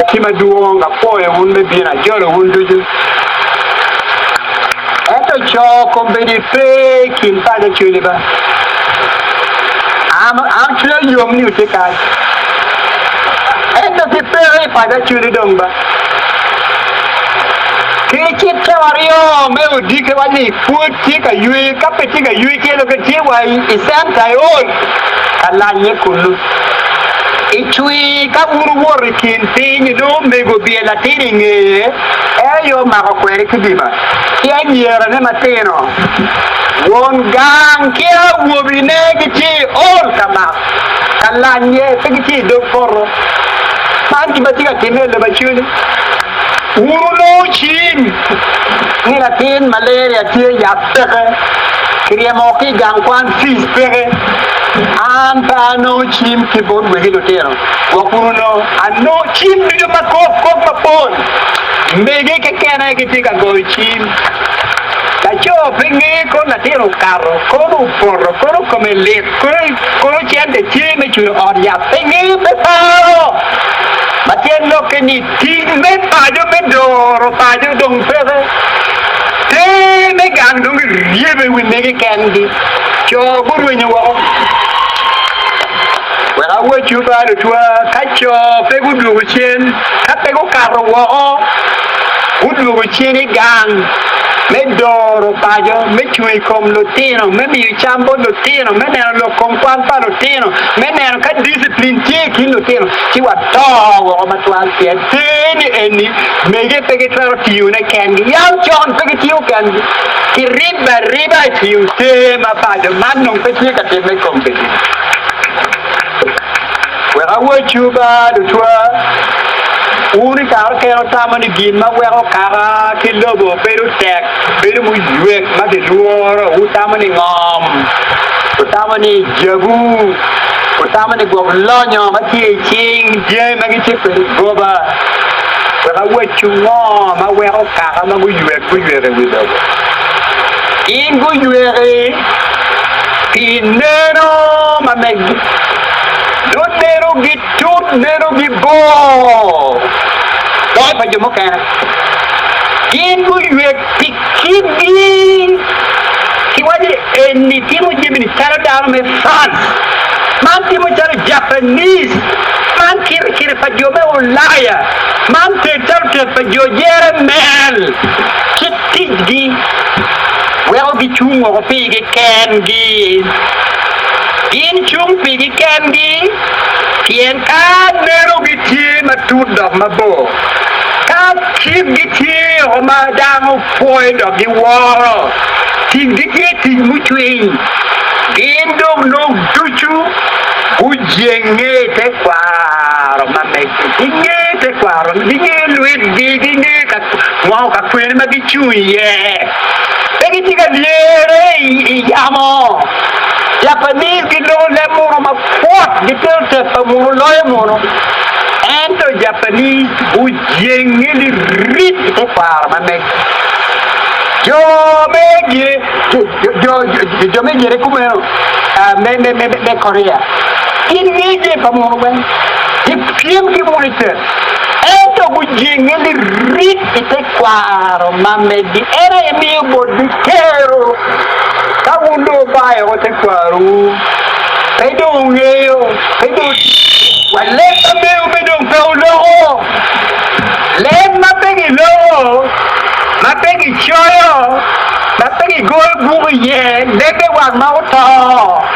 tye madwong, apwoyo wun me bino, ajolo wun ducu. Ento co kombeddi pe i kin paco Acholi ba. An an cwinya yom ni wutye kany. Ento gipeke i paco Acholi dong ba. Ki cit cawa aryo me odike wa ni pwod tye ka ywe, ka pe tye ka ywe tye loke tye wa i centa i ot ka lanye kunu. I cwir ka wun wuwoto i kin piny inongo mego obyelo latin i ngeye, en aye omako kwede ki dima ki anyirane matino. Won gang ki awobine gitye i ol ka mak ka lanye, pe gitye i dog poto. Man gin ma tye ka timme i lobo Acholi. Wun wunongo cim ni latin maleria tye yat peke, kiryemo ki i gang kwan fees peke. An pe anongo cim ki bot wegi lutino, gwok wun wunongo. Anongo cim ducu ma kok kok mapol, mege keken aye gitye ka goyo cim. Laco pe ngeyo kono latin okato, kono opoto, kono kome lit, kono cente tye me culo ot yat, pe ngeyo, pe paro. Ma tyen lokke ni tic me paco me doro paco dong peke. Ter me gang dong giryebo i wi mege kengi. Co gurwenyo woko. Wek awacwu ba lutwa, ka co pe gudwogo cen, ka pe gukato woko, gudwogo cen i gang me doro paco, me cung i kom lutino, me miyo cam bot lutino, me neno lok kom kwan pa lutino, me neno ka diciplin tye i kin lutino, ci wato woko matwal pien teni eni mege pe gitwero tiyone kengi. Yam con pe gitiyo kengi, kiribbe ariba i tiyo ter ma paco man dong pe tye ka timme i kombeddi. Wek awacwu ba lutwa, wun i kare okene wutamo ni gin ma weko kaka ki lobo bedo tek bedo muywek ma gilworo, wutamo ni ngom, wutamo ni jabu, wutamo ni gwok lonyo ma tye i cing jami ma gitye kwede goba. Wek awacwu ngo ma weko kaka ma guywek guywek i wi lobo. Gin guyweki pi neno ma meggi. Nongo nenogi tut, nenogi bor loyo pa jo mukene. Gin guywek pi kitgi. Kiwaco ni eni timo jami-ni calo dano me France, man timo calo Japanese, man kito kite pa jo me Ulaya, man tet calo tet pa jo Jeremen. Kit ticgi weko gicung woko pigi kengi. Gin cung pigi kengi pien ka nenogi tye matut dok mabor, ka kitgi tye woko ma dano pwoyo dok giworo, ticgi tye tic mucwiny. Gin dong nongo ducu gujenge i tekwaro ma meggi. Gingeyo tekwaro, gingeyo lwitgi, gingeyo ka ngo ka kwene ma gicung iye. Pe gitye ka lyere i yamo. Japanese giloko leb muno mapwot, gitero tek pa muno loyo muno. Ento Japanese gujenge lirit i tekwaro ma megi. Jo me jo me gire kumeno me Korea gin ngeyo jami pa muno weng, gipyem ki muno i tet. Ento gujenge lirit i tekwaro ma megi, en aye miyo botgi kero. Ka wun dong wubayo woko tekwarowu, pe dong wungeyo, pe dong wa leb ma mewu pe dong pe wuloko, leb ma pe giloko, ma pe gicoyo, ma pe gigoyo buk iye, lebbe wang ma oto.